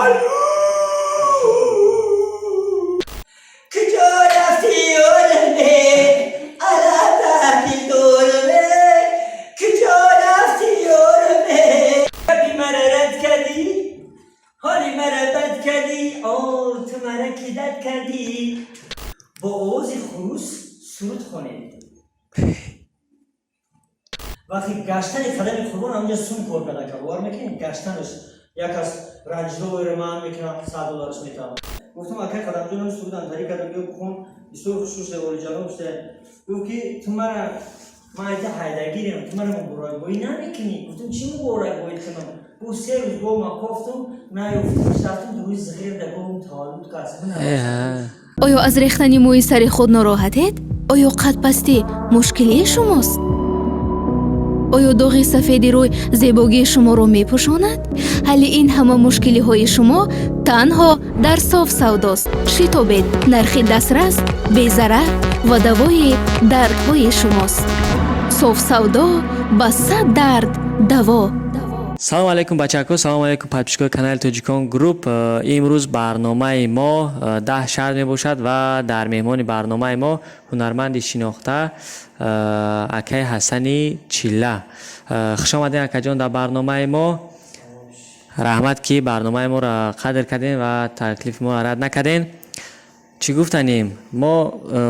Алло! Куҷо рафтӣ, ёраме, алата дилдораме? Куҷо рафтӣ, ёраме? Гапи мара рад кардӣ, ҳоли мара бад кардӣ, о, ту мара кидать кардӣ. Бо овози хурус суруд хонед. Вақти гаштани қадами Қурбон ҳамҷа сум кор карда, ка бовар мекунед, гаштанаш як аз ранҷловера ман мекунам, 100 доллараш метавам. Гуфтам: «Акай Қадамҷон, суруд антарӣ кардам, биё бихон, бисёр хушрӯ шуда, олиҷаноб шуда». Гуфт, ки ту мара, ман айта ҳайдагирем, ту мара муборакбоӣ намекунӣ. Гуфтам: «Чӣ муборакбоӣ кунам?» Гуфт: «3 рӯз гов ма кофтум, наёфтам, рафтум дуруи зиғирем, да говум таваллуд кард». Оё аз рехтани мӯи сари худ нороҳатед? Оё қадпастӣ мушкилии шумост? Оё доғи сафеди рӯй зебогии шуморо мепӯшонад? Ҳалли ин ҳама мушкилиҳои шумо танҳо дар Соф Савдост. Шитобед, нархи дастрас, безарар ва давои дардҳои шумост. Соф Савдо ба сад дард даво. Салому алайкум, бачако, салому алайкум, подписчикои канали Тоҷикон Груп. Имрӯз барномаи мо 10 шарт мебошад ва дар меҳмони барномаи мо ҳунарманди шинохта, акаи Ҳасани Чилла. Хуш омадем, акаҷон, дар барномаи мо. Раҳмат, ки барномаи моро қадр кардем ва таклифи моро рад накардем. Чӣ гуфтанем, мо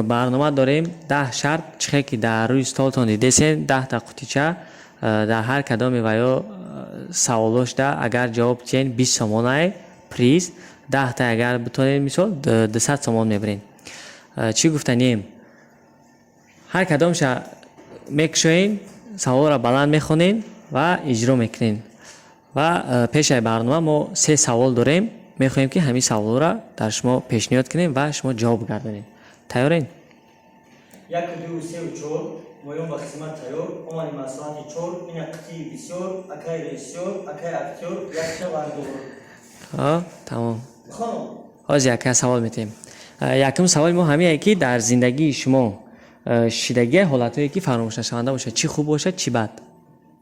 барнома дорем, 10 шарт. Чихе ки дар рӯи столтон дидесен, 10-та қутича, дар ҳар кадоми ваё саволошда агар ҷавоб диҳен, 20 сомонае приз, 10-та агар битонед, мисол, 200 сомон мебарем. Чӣ гуфтанем, ҳар кадомша мекушоем, саволро баланд мехонем ва иҷро мекунем. Ва пешаи барнома мо се савол дорем, мехоҳем, ки ҳамин саволро дар шумо пешниҳод кунем ва шумо ҷавоб гардонед. Тайёрен? Яку, дуву, севу, чор, моён ба хизмат тайёр. Омадим аз соати 4, ина қитии бисёр, акай режиссёр, акай актёр, якча вардор. Тамом. Хонум. Ҳозир яка савол метиҳем. Якум саволи мо ҳамие, ки дар зиндагии шумо шидагия ҳолатҳое, ки фаромӯшнашаванда бошад, чӣ хуб бошад, чӣ бад?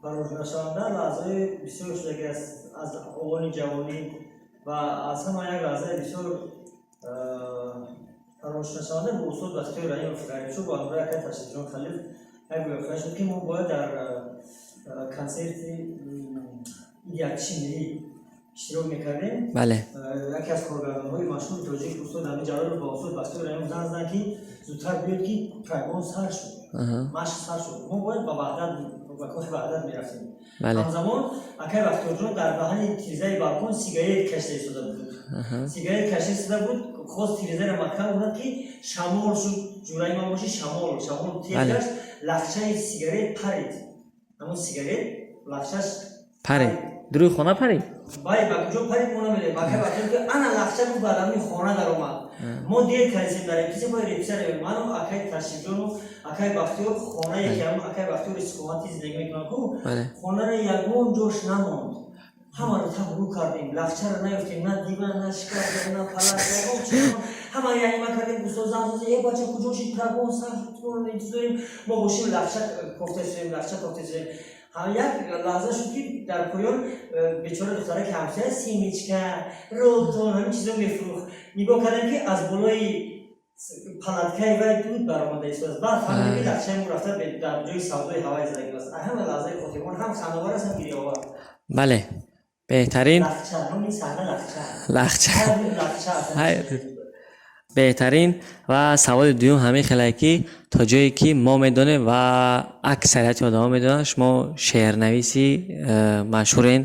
Фаромӯшнашаванда лаҳзаҳои бисёр шудаги аст аз овони ҷавонӣ ва аз ҳама як лаҳзаи бисёр фаромӯшнашаванда бо устод Бахтиёр Раимов ғайбшуд, бо ҳамроҳи акай Ташрифҷон Халил як воқеа шуд, ки мо бояд дар консерти иди артиши миллӣ иштирок мекардем. Яке аз коргардонҳои машҳури тоҷик, устод Амир Ҷалолов, ба устод Бахтиёр Раимов занг заданд, ки зудтар биёд, ки прогон сар шуд, машқ сар шуд. Мо бояд ба Ваҳдат, ба Кохи Ваҳдат мерафтем. Ҳамзамон акай Бахтиёрҷон дар баҳани тирезаи балкон сигарет кашида истода буд, сигарет кашида истода буд. Хост тирезаро маҳкам кунад, ки шамол шуд. Ҷураи ман боши, шамол, шамол тез гашт, лахчаи сигарет парид, ҳамон сигарет лахчаш. Парид, дуруи хона парид? Бай, ба куҷо парид, мо намедонем. Акай Бахтиёр ки ана лахча, гуфт, ба даруни хона даромад. Мо дер кардем дар репетитсия, бояд репетитсия равем. Ману акай Ташрифҷону акай Бахтиёр хонае ки ҳамон акай Бахтиёр истиқомати зиндагӣ мекунад ку, хонаро ягон ҷош намонд, ҳамаро табрӯ кардем, лахчаро наёфтем, на диван, на шкаф, на палас, ягон чиз. Ҳама янима кардем. Устод занг зад: «Э, бача, куҷо шид? Прогон сар шуд, интизорем». Мо бошим, лахча кофта истодем, лахча кофта истодем. Як лаҳза шуд, ки дар поён бечора духтараки ҳамсоя семечка, ролтон, ҳамин чизо мефурӯхт. Нигоҳ кардем, ки аз болои палаткаи вай дуд баромада истодааст. Баъд фаҳмидем, ки лахчаи мо рафта дар ҷои савдои ҳавай задагӣ аст. Ҳама лаҳзаи хотирмон, ҳам хандаовар аст, ҳам гирёовар. Бале, беҳтарин. Лахча, номи саҳна Лахча. Лахча. Лахча. Беҳтарин. Ва саволи дуюм ҳамин хелае, ки то ҷое ки мо медонем ва аксарияти одамо медонанд, шумо шеърнависи машҳурен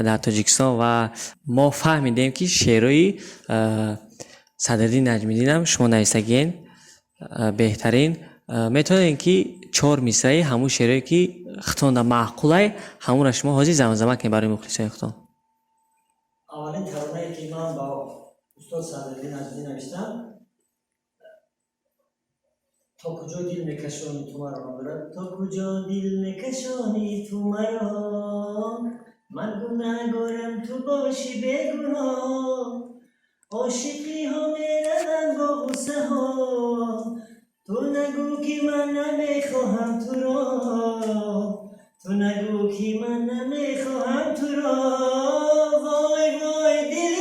дар Тоҷикистон ва мо фаҳмидем, ки шеърҳои Садриддин Наҷмиддинам шумо нависагиен. Беҳтарин. Метавонем, ки чор мисраи ҳамун шеърое, ки худтонда маъқулай, ҳамонро шумо ҳозир замзама кунед барои мухлисони худтон. Аввалин таронае, ки ман ба устод Садриддин Наҷмиддин навиштам, «То куҷо дил мекашонӣ ту маро» ном дорад. То куҷо дил мекашонӣ ту маро, ман гунаҳгорам, ту бошӣ бегуноҳ. Ошиқиҳо мераванд бо ғуссаҳо, ту нагӯ, ки ман намехоҳам туро, ту нагӯ, ки ман намехоҳам туро. Вой, вой, дили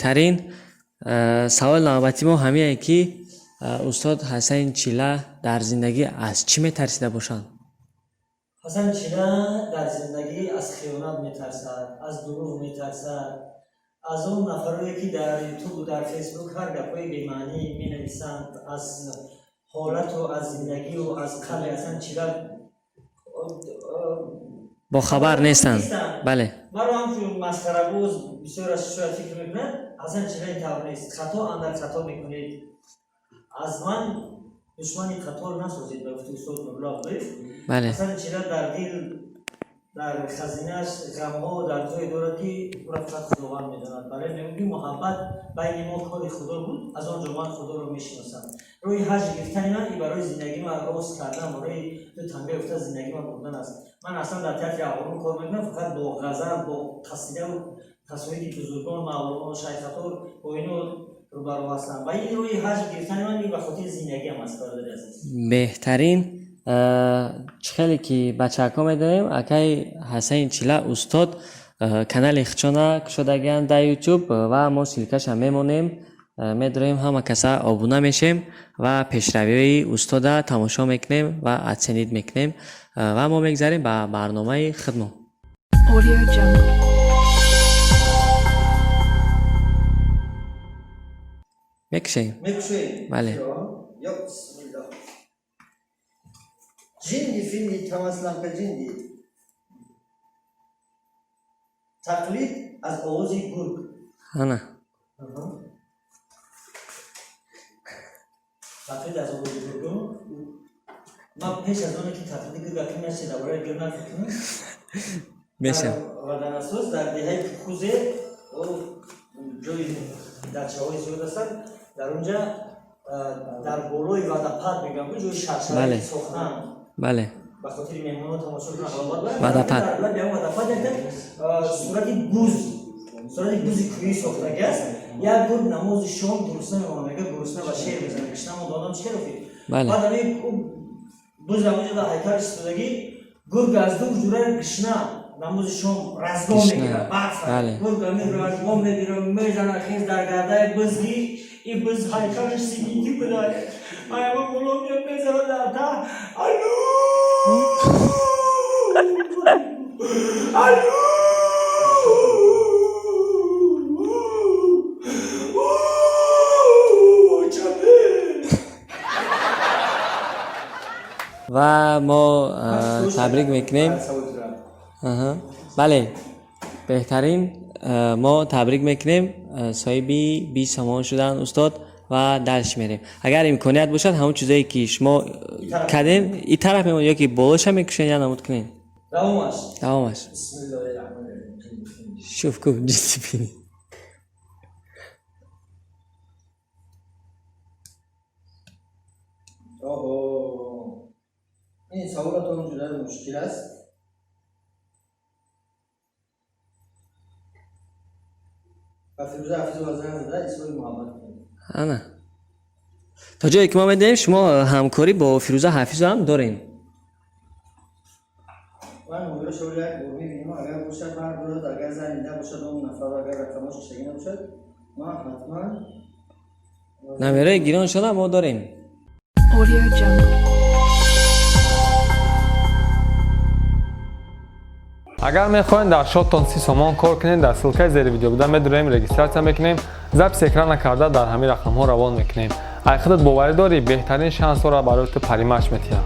Беҳтарин. Саволи навбати мо ҳамие ки устод Ҳасани Чила дар зиндагӣ аз чӣ метарсида бошанд? Ҳасан Чила дар зиндагӣ аз хиёнат метарсад, аз дурӯғ метарсад, аз он нафарое ки дар ютубу дар фейсбук ҳар гапҳои бемаънӣ менависанд, аз ҳолату аз зиндагию аз қалби Ҳасан Чила бохабар нестанд. Бале. Маро ҳамчун масхарабоз бисёр аз шояд фикр мекунад. Ҳасан Чила ин тавр нест. Хато андар хато мекунед. Аз ман душмани қатор насозед, ба гуфти устод Нурулло Абдуллоев. Ҳасан Чила дар дил, дар хазинааш ғамҳо дардҳое дорад, ки ӯро фақат Худованд медонад. Барои мегӯм, ки муҳаббат байни мо кори Худо буд, аз он ҷо ман Худоро мешиносам. Роҳи ҳаҷ гирифтани ман и барои зиндагии ман рост кардан, барои ду танга ёфта зиндагии ман бурдан аст. Ман аслан дар театри Афғонон кор мекунам, фақат бо ғазал, бо қасидаву қасоиди бузургон, Мавлоно, Шайхатор, бо ино рӯбарӯ ҳастам. Ва ин роҳи ҳаҷ гирифтани ман ба хотири зиндагиам аст, бародари азиз. Беҳтарин. Чӣ хеле ки бачаҳако медонем, акаи Ҳасани Чила устод канали хичона кушодагианд дар ютуб ва мо ссылка ша мемонем, медроем, ҳама каса обуна мешем ва пешравиҳои устода тамошо мекунем ва оценить мекунем. Ва мо мегзарем ба барномаи худмон. Audio Jungle. Мекушем. Мекушем. Бале. Ё бисмиллоҳ. Ҷинди финди тамасламка ҷинди. Тақлид аз овози гург. Ана. Тақлид аз овози гург. Ман пеш аз оне ки тақлиди гург акин наши, дар бораи гург нафикр кунам. Мешам. Ва дар асос дар деҳаи Пухузе, ҷои дачаҳои зиёд ҳастанд, дар онҷа дар болои водопад мегӯям, ҷои шаршара сохтанд. Ба хотири меҳмонҳо тамошо кунанд, ҳаловат. Водопад. Дар лаби ҳамон водопад якта сурати буз, сурати бузи кӯҳӣ сохтагӣ аст. Як гург намози шом гурусна мемонад, мегӯяд гурусна ба шер мезанад, гушна монда, одам чӣ кар? Баъд ҳамин буз ҳамонҷо дар ҳайкал истодагӣ, гург аз дур ҷураи гушна намози шом разгон мегирад, барф. Гург ҳамин разгон мегирад, мезанад хез дар гардаи бузги, и буз ҳайкалаш сигинтӣ буда, аяма боло меяд, мезанад дар та, алло, алло, чапе. Ва мо табрик мекунем. Бале, беҳтарин. Мо табрик мекунем, соҳиби 20 сомон шуданд устод. Ва дальше мерем. Агар имконият бошад, ҳамон чизое ки шумо кардем, и тараф мемонед ё ки болоша мекушен, я намуд кунем. Давомаш. Давомаш. Шуф ку ҷиддӣ бини. Оҳо, ин саволатон ҷуда мушкил аст. Ба Фирӯза Ҳафизова занг зада изҳори муҳаббат кунед. Ана, то ҷое ки мо медонем, шумо ҳамкорӣ бо Фирӯза Ҳафизова ҳам дорем. Ман номерошро як бор мебинем, агар бошад, бардорад, агар занг набошад, он нафар, агар рақамош кишагӣ набошад, ман ҳатман. Номерои гирон шуда мо дорем. Audio Jungle. Агар мехоҳед дар шоттон 30 сомон кор кунед, дар ссылка и зери видео буда медуроем, регистрация мекунем, запись экрана карда дар ҳамин рақамҳо равон мекунем. Ай худат боварӣ дорӣ, беҳтарин шансҳоро барои ту Паримач метиҳад.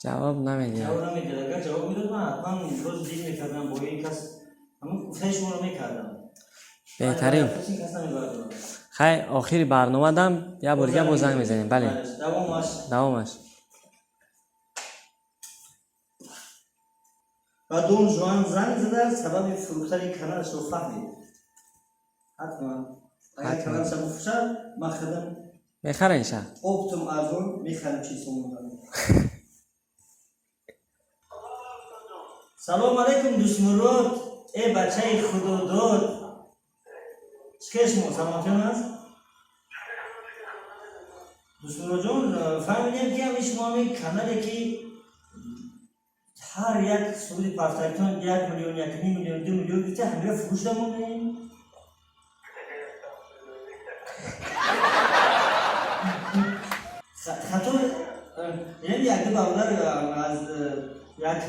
Ҷавоб намедиҳад. Ҷавоб намедиҳад. Агар ҷавоб медод, ман ҳатман роз дил мекардам бо ин кас, ҳамон гуфтаи шуморо мекардам. Беҳтарин. Ин кас намебардорад. Хай, охири барномадам як бор дига боз занг мезанем, бале. Давомаш. Давомаш. Ба Дон Жуан занг зада, сабаби фурӯхтани каналашро фаҳмид. Ҳатман, агар каналаша бифурӯшад, ман худам. Мехарен ша? Оптом арзон мехарем, 40 сомон. Салом алейкум, Дӯстмурод, э бачаи худодод, чӣ хел шумо, саломатиён аст? Дӯстмуродҷон, фаҳмидем, ки ҳами шумо ҳами канале, ки ҳар як суруди партаритон 1 миллион, 1.5 миллион, 2 миллион гирифта, ҳамира фурӯш дамонем. Хато, яъне якду бародар аз як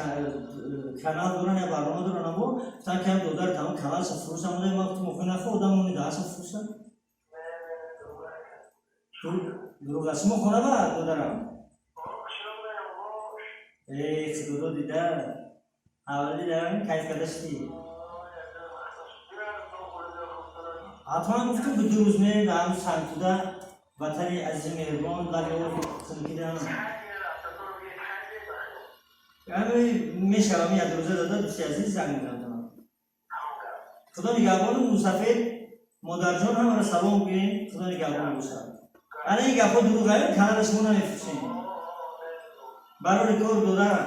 канал доран, як барнома доран, амо гуфтан, ки ҳам додар тамом каналша фурӯш намуда. Ма гуфтам, охи нахо одам мони даҳаша фурӯша. Дурӯғ аст. Шумо хона ба додарам? Э, худодо, дида аввали дарам кайф карда шудӣ. Ҳатман гуфтум, ки 2 рӯз мерем дар ҳамн Сангтуда, ватани азизи меҳрубон, лаби об хунукидан мешавам. Як рӯза дада, дӯсти азиз, занг мезанам. Худо нигаҳбону мусафед, модарҷон, ҳамаро салом гӯем. Худо нигаҳбон бошад. Ана ин гапҳо дурӯғ аю, канала шумо намефурӯшем. Барори кор, додарам,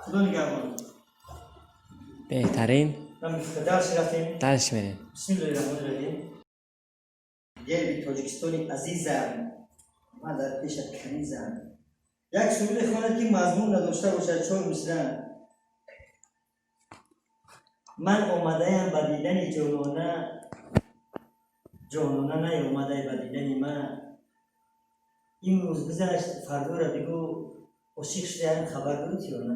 худо нигаҳбон. Беҳтарин. Дальше рафтем. Дальше мерем. Бисмиллоҳи раҳмони раҳим. Герби Тоҷикистони азизам, ман дар пешат канизам. Як суруде хонад, ки мазмун надошта бошад, чор мисра. Ман омадаям ба дидани ҷонона, ҷонона наёмадай ба дидани ман. Имрӯз гузашт, фардоро бигӯ, ошиқ шудаям, хабар дорӣ ё на?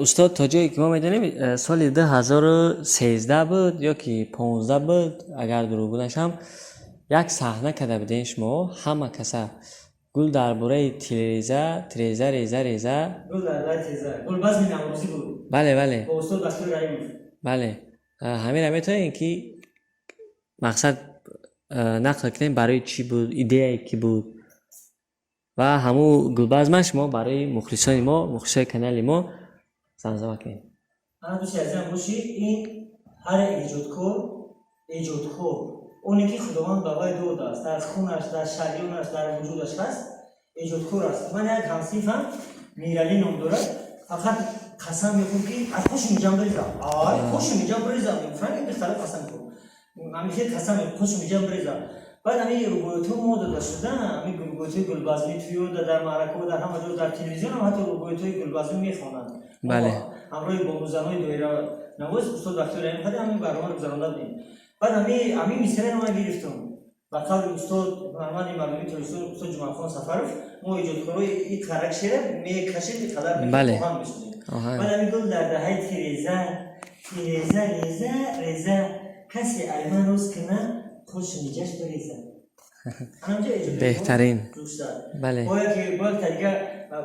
Устод, то ҷое ки мо медонем, соли 2013 буд ё ки 15 буд, агар дурӯғ нашам, як саҳна карда будем шумо ҳама каса, гул дар бораи тиреза, тиреза, реза, реза. Гул дар бораи тиреза, гулбазми наврӯзӣ буд. Бале, бале. Бо устод Бахтиёр Раимов. Бале, ҳаминро метавонем, ки мақсад, нақл кунем, барои чӣ буд, идеяе ки буд ва ҳамун гулбазма шумо барои мухлисони мо, мухлисои канали мо замзама кунем. Ана, дӯсти азизам, бошӣ, ин ҳар эҷодкор, эҷодкор оне ки Худованд ба вай додааст, дар хунаш, дар шариёнаш, дар вуҷудаш ҳаст, эҷодкор аст. Ман як ҳамсинфам Миралӣ ном дорад, фақат қасам мехӯрд, ки аз поши миҷам бирезам, ай поши миҷам бирезам. Франк духтара қасам мехӯрд, ҳамихел қасам, поши миҷам бирезам. Баъд ҳамин рубоятҳо мо дода шуда, ҳамин рубоятҳои гулбазмӣ туё дар маъракаҳо, дар ҳама ҷо, дар телевизионам ҳатто рубоятҳои гулбазмӣ мехонанд. Ҳамроҳи бонузанои доиранавоз устод Бахтиёр Раимов хади ҳамин барномаро гузаронда будем. Баъд ҳамин мисраро ман гирифтам. Ба қавли устод, ҳунарманди мардумии Тоҷикистон, устод Ҷумъахон Сафаров, мо эҷодкорои ин қарак шеъра мекашем, ин қадар оҳанг мешудем. Баъд ҳамин гул дар даҳаи тиреза, тиреза, реза, реза, касе ай ман роз кина, хуши миҷаш биреза. Беҳтарин, бале. Бояд ки бояд дига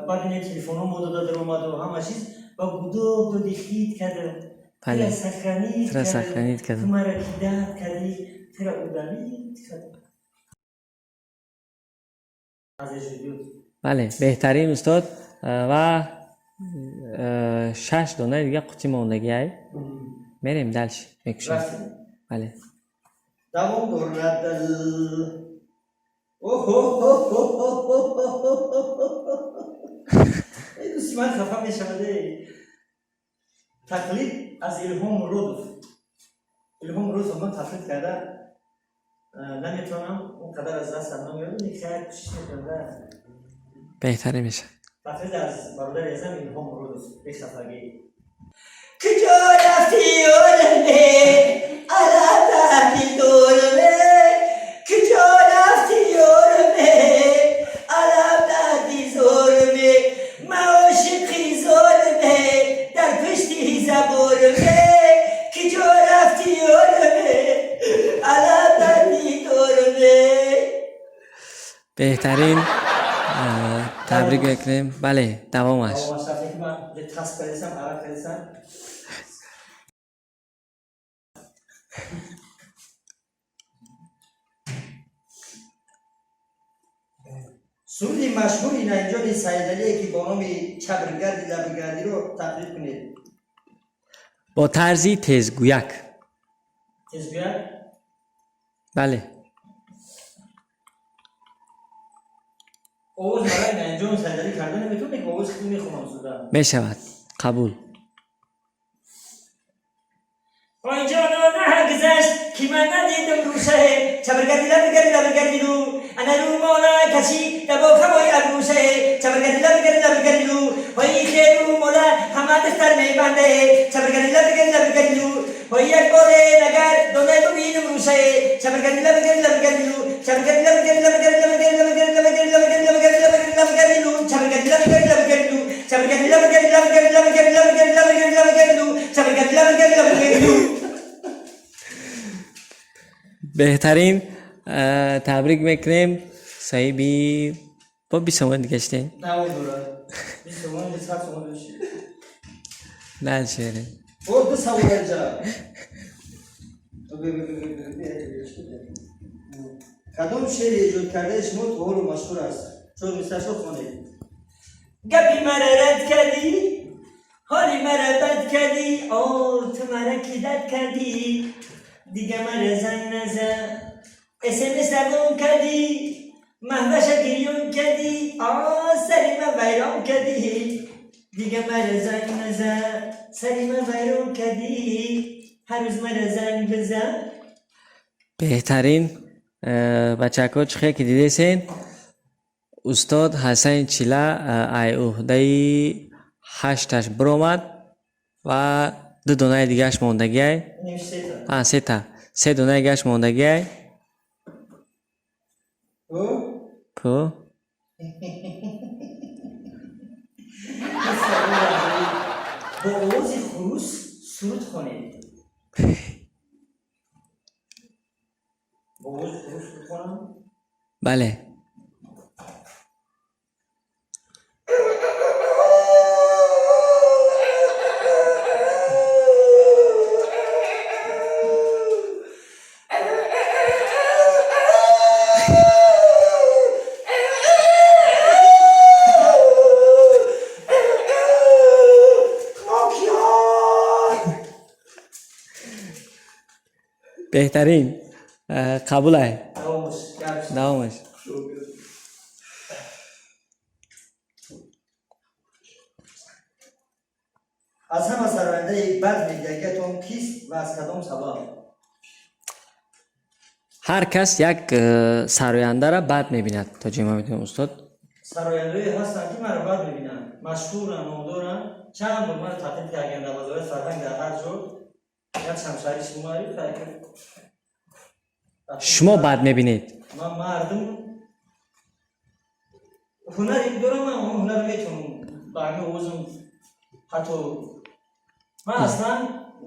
баъд ин телефонҳо мо дода даромаду ҳама чиз ба гудок доди, хит кардам. Тира сохранить. Тира сохранить кардам. Ту мара кидать кардӣ, тира удалить кардам. Аз эҷодиёт. Бале, беҳтарин, устод. Ва шаш донаи дига қутӣ мондагиай, мерем дальше, мекушем. Рафтем. Бале. Давом дорад. Оҳо, дӯсти ман хафа мешавад. Тақлид аз Илҳом Муродов. Илҳом Муродов ман тақлид карда наметавонам, он қадар аз дастам намеояд, хайр, кӯшиш мекунам. Беҳтарин мешавад. Тақлид аз бародари азам Илҳом Муродов, бехафагӣ. Куҷо рафтӣ, ёрме, алатати дурме? Куҷо рафтӣ, ёрме, алатати зурме? Ма ошиқи зорме, дар пушти забурме. Куҷо рафтӣ, ёрме, алатати дурме? Беҳтарин, табрик мекунем. Бале, давомаш. Давомаш рафте, ки ман тас кардисам, арақ кардисам. Суруди машҳури Наимҷони Саидалие, ки бо номи Чабргарди лабигардиро тақлид кунед. Бо тарзи тезгӯяк. Тезгӯяк? Бале. Овоз барои Наимҷон Сайдалӣ карда наметавонем, ки овоз хеле мехонам суда. Мешавад, қабул. Ой ҷонона, гузашт ки ман надидам рӯшае, чабргади лабгари лабгарилу ана рӯмола каши дабо хавои абрӯшае, чабргади лабгари лабгарилу ой херу мола ҳама дастар мебандае, чабргади лабгари лабгарилу ой як боре нагар донай бубинам рӯшае, чабргади лабгари лабгарилу чабргади лабгари лабгари лабгари лабгари лабгари лабгари лабгари лабгари лабгарилу чабргади лабгари лабгарилу чабргади лабгари лабгари лабгари лабгари лабгари лабгарилу чабргади лабгари лабгарилу. Беҳтарин, табрик мекунем, соҳиби бо 20 сомон дига шудем. Давом дорад. 20 сомон, 100 сомон дошт. Дальше. О, ду савол инҷа. Кадом шеъри эҷод кардаи шумо то ҳоло машҳур аст? Чор мисрашро хонед. Гапи мара рад кардӣ, ҳоли мара бад кардӣ, о ту мара ки дад кардӣ, дига мара занг назан, смс равон кардӣ, маҳваша гирён кардӣ, о сари ма вайрон кардӣ, дига мара занг назан, сари ма вайрон кардӣ, ҳар рӯз мара занг бизан. Беҳтарин. Бачако, чӣ хел ки дидесен, устод Ҳасани Чила ай уҳдаи ҳашташ биромад ва ду донаи дигааш мондагиай. А, сета, се донаи дигааш мондагиай ку. Бо овози хурус суруд хонед. Бо овози хурус суруд хонам? Бале. Беҳтарин. Қабулай. Давомаш. Давомаш. Аз ҳама сарояндаи бад медиҳагиатон кист ва аз кадом сабаб? Ҳар кас як сарояндара бад мебинад, то ҷое ман медонам, устод. Сарояндаое ҳастанд, ки маро бад мебинанд, машҳуранд, номдоранд, чанд бор маро таҳдид карданд дар Вазорати фарҳанг, дар ҳар ҷо. Як ҳамшаҳри шумо. Шумо бад мебинед? Ман мардум ҳунаре дорам, ман он ҳунарро метавонам ба ҳамин овозам. Ҳатто ман аслан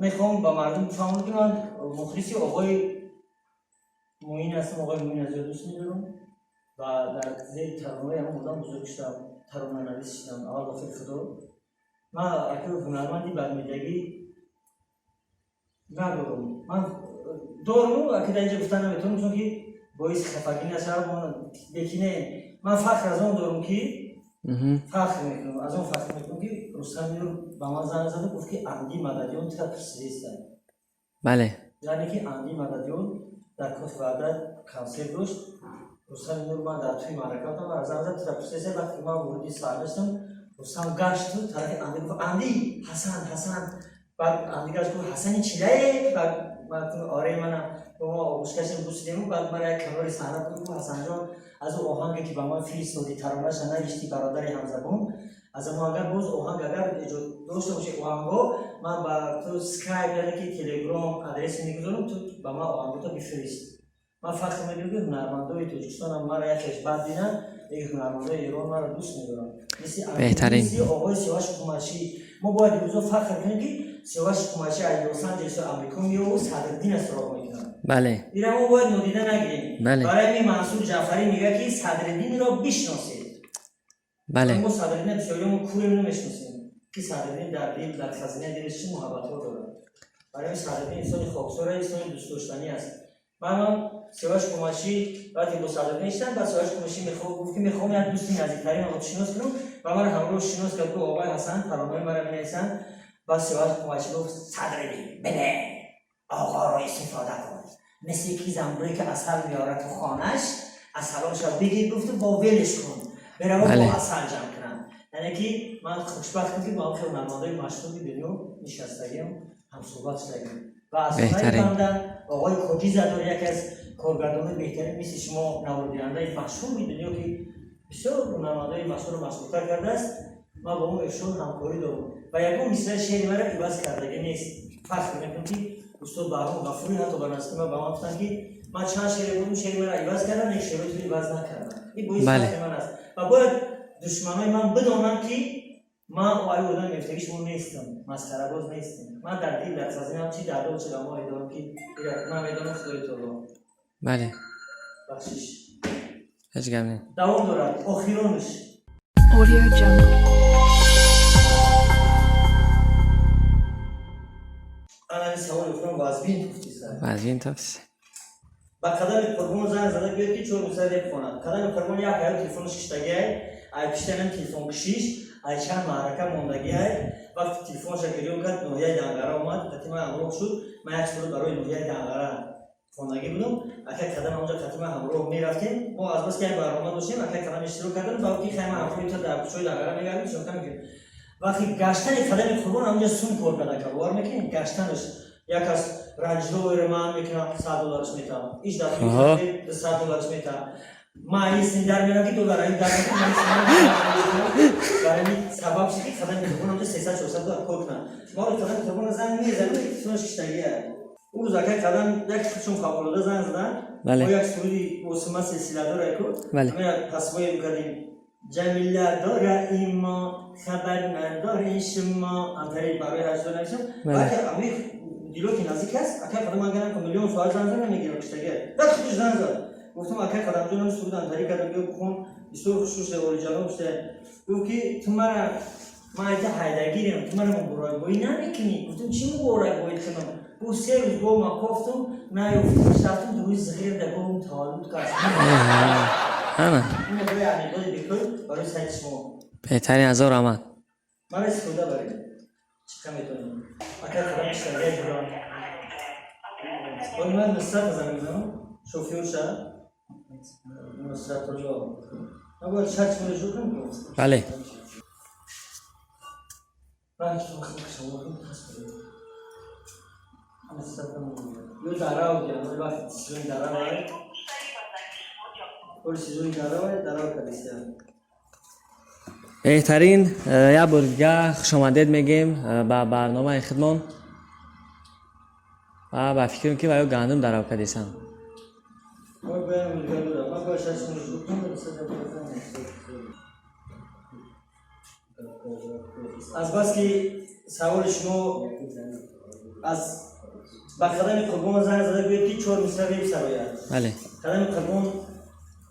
мехоҳам ба мардум бифаҳмонам, ки ман мухлиси оғои Муин ҳастам. Оғои Муин аз зиёд дӯст медорам ва дар зери таронаҳои ҳамон одам бузург шудам, таронанавис шудам аввал ба фикри худо. Ман аки ҳунарманди бадмедиагӣ надорам. Ман дорам, аки дар инҷа гуфта наметавонам, чунки боиси хафагӣ нашавад. Лекин не, ман фахр аз он дорам, ки фахр мекунам, аз он фахр мекунам, ки Рустам Нур ба ман занг заду гуфт, ки Анди Мададиён тура пурсидааст. Яъне ки Анди Мададиён дар Кохи Ваҳдат консерт дошт. Рустами Нур, ман дар тӯи маърака будам, мара занг зад, тура пурсидааст. Вақте ки ман вориди саҳна шудам, Рустам гашту тарафи Анди, гуфт: «Анди, Ҳасан, Ҳасан». Баъд Анди гашт, гуфт: «Ҳасани Чилае?» Баъд ман гуфтам: «Оре, манам». Бо мо оғӯш кашидем, бусидему. Баъд мара як канори саҳна буд, гуфт: «Ҳасанҷон, аз ӯ оҳанге ки ба ман фиристоди, таронаша навиштӣ, бародари ҳамзабон, аз мо агар боз оҳанг агар эҷод дошта бошӣ, оҳангҳо, ман ба ту скайп, яъне ки телеграм адреси мегузорам, ту ба ман оҳангото бифирист». Ман фахр мекунам, ки ҳунармандои Тоҷикистонам мара якеш бад бинанд, лекин ҳунармандои Эрон маро дӯст медоранд. Беҳтарин. Мисли оғои Сиёваш Қумайшӣ. Мо бояд имрӯзо фахр кунем, ки Сиёваш Қумайшӣ аз Лос-Анҷелесу Амрико меову Садриддина суроғ мекунад. Ира мо бояд нодида нагирем. Барои ҳамин Мансур Ҷаъфарӣ мегӯяд, ки Садриддинро бишносед. Мо Садриддина бисёриё мо курем, намешиносем, ки Садриддин дар дил, дар хазинаи дилаш чӣ муҳаббатҳо дорад. Барои ҳамин Садриддин инсони хоксора, инсони дӯстдоштанӣ аст. Манам Сиёваш Қумайшӣ вақте бо Садриддин шидам, баъд Сиёваш Қумайшӣ гуфт, ки мехоҳам як дӯсти наздиктаринро шинос кунам, ва маро ҳамроҳ шинос кард, гуфт: «Оғои Ҳасан таронаҳои маро менависанд». Баъд Сиёваш Қумайшӣ гуфт: «Садриддин, бине, оғоро истифода кун, мисли ки занбӯре ки асал меорад ту хонаш, асалонша бигир», гуфту, «бо велиш кун». Меравад Бале. бо асал ҷамъ кунанд. Яъне ки ман хушбахтам, ки бо ҳам хеле ҳунармандои машҳури дунё нишастагиам, ҳамсӯҳбат шудагиам. Ва аз хонаи Беҳтарин. банда оғои Коҷизадор, яке аз коргардонои беҳтарин, мисли шумо наворгирандаи машҳури дунё, ки бисёр ҳунармандои машҳурро машҳуртар кардааст, ман бо ӯ эшон ҳамкорӣ дорам ва ягон мисраи шеъри маро иваз кардагӣ нест. Фахр мекунам, ки устод Баҳром Ғафурӣ ҳатто ба наздики ман ба ман гуфтанд, ки ман чанд шеъре будам, шеъри маро иваз кардам, як шеърои туро иваз накардам. Ин боиси фахри ман аст ва бояд душманои ман бидонанд, ки ман ай одами мефтагии шумо нестам, масхарабоз нестам. Ман дар дил, дар хазинам чӣ дардо, чӣ ғамҳое дорам, ки ира ман медонам, Худои Таоло. Бахшиш. Ҳеҷ гап не. Давом дорад, охиронаш. Audio Jungle. Ана саволи охирон вазбин гуфтиса. Вазбин тофс. Ба Қадами Қурбон занг зада гӯяд, ки чор мисра реп хонад. Қадами Қурбон як аю телефонаш киштагиай, ай пиштанам телефонкушиш, ай чанд маърака мондагиай. Вақти телефонша гирён кард, ноҳияи Данғара омад, қати ман ҳамроҳ шуд. Ман як суруд барои ноҳияи Данғара хондагӣ будам. Акай Қадам ҳамонҷо қати ман ҳамроҳ мерафтем. Мо азбаски як барнома доштем, акай Қадам иштирок кардам ва ки хай ман ҳамроҳи ту дар кӯчаи Данғара мегардем, съёмка мекунем. Вақти гаштани Қадами Қурбон ҳамонҷо сум кор карда, ка бовар мекунем, гаштанаш як аз Range Rover ман мекунам, 100 доллараш метавам, иш дар 100 доллараш метавам. Ман ин дар мерам, ки доллар ин дар мекунам, барои ин сабаб шуд, ки Қадами Қурбон ҳамонҷо 300-400 доллар кор кунам. Маро Қадами Қурбон занг мезанам, телефонаш киштагия. Ӯ рӯз акай Қадам як чун фавқулода занг задан. Мо як суруди осима силсиладора ку пасвоем кардем: Ҷамила дора имо, хабар надори шумо, амтари барои ҳаштод нависам. Баъд ами дило ки наздик аст, акай Қадам агарам ки миллион соат занг зад, намегирам, киштагия. Баъд худаш занг зад, гуфтам: «Акай Қадамҷон, суруд амтарӣ кардам, биё бихон, бисёр хушрӯ шуда, олиҷаноб шуда». Гуфт, ки ту мара, ман айта ҳайдагирам, ту мара муборакбоӣ намекунӣ. Гуфтам: «Чӣ муборакбоӣ кунам?» Гуфт: «3 рӯз бо ма кофтум, наёфтум, рафтум дуруи зиғир да говум таваллуд кард». Ана. Ин барои анекдоти бекор барои сайти шумо. Беҳтарин, ҳазор раҳмат. Мара истифода баред, чӣ метонем. Акай Қадам иштагия ҷурам. Оли ман Нусрат занг мезанам, шофёрша Нусратулло. Ман бояд шарт шуморо иҷро кунам. Бале. Ман шумо ё дарав диям, вақти сезони дарав, оли сезони дарав, дарав кардистиям. Беҳтарин, як бор дига хушомадед мегем ба барномаи худмон ва ба фикрам, ки ва ё гандум дарав кардесам. Ман бояд ман бояд шарт шуморо иҷро кунам. Азбаски саволи шумо аз ба Қадами Қурбон занг зада гӯяд, ки чор мисра реп сарояд. Қадами Қурбон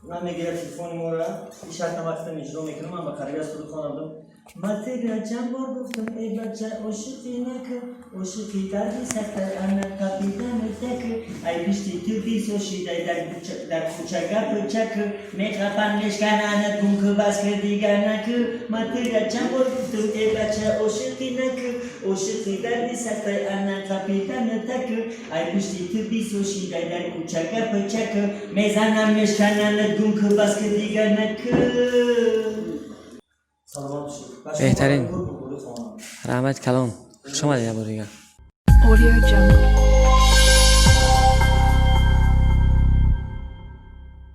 намегирад телефони моро. Ин шартам вақтам иҷро мекунам. Ман ба қариби аз суруд хондам: Ма тира чанд бор гуфтам, эй бача, ошиқӣ накун, ошиқӣ дарди сахта, ана қапидани так, ай пишти ту бисёр шидай, дар кӯча гапу чак мехапан, мешкананат, гум ку, бас ки, дигар наку. Ма тира чанд бор гуфтам, эй бача, ошиқӣ наку, ошиқӣ дарди сахта, ана қапидани так, ай пишти ту бисёр шидай, дар кӯча гапу чак мезанам, мешкананат, гум ку, бас ки, дигар наку. Саломат бошед. Беҳтарин. Раҳмати калон, хуш омадед як бор дигар. Audio Jungle.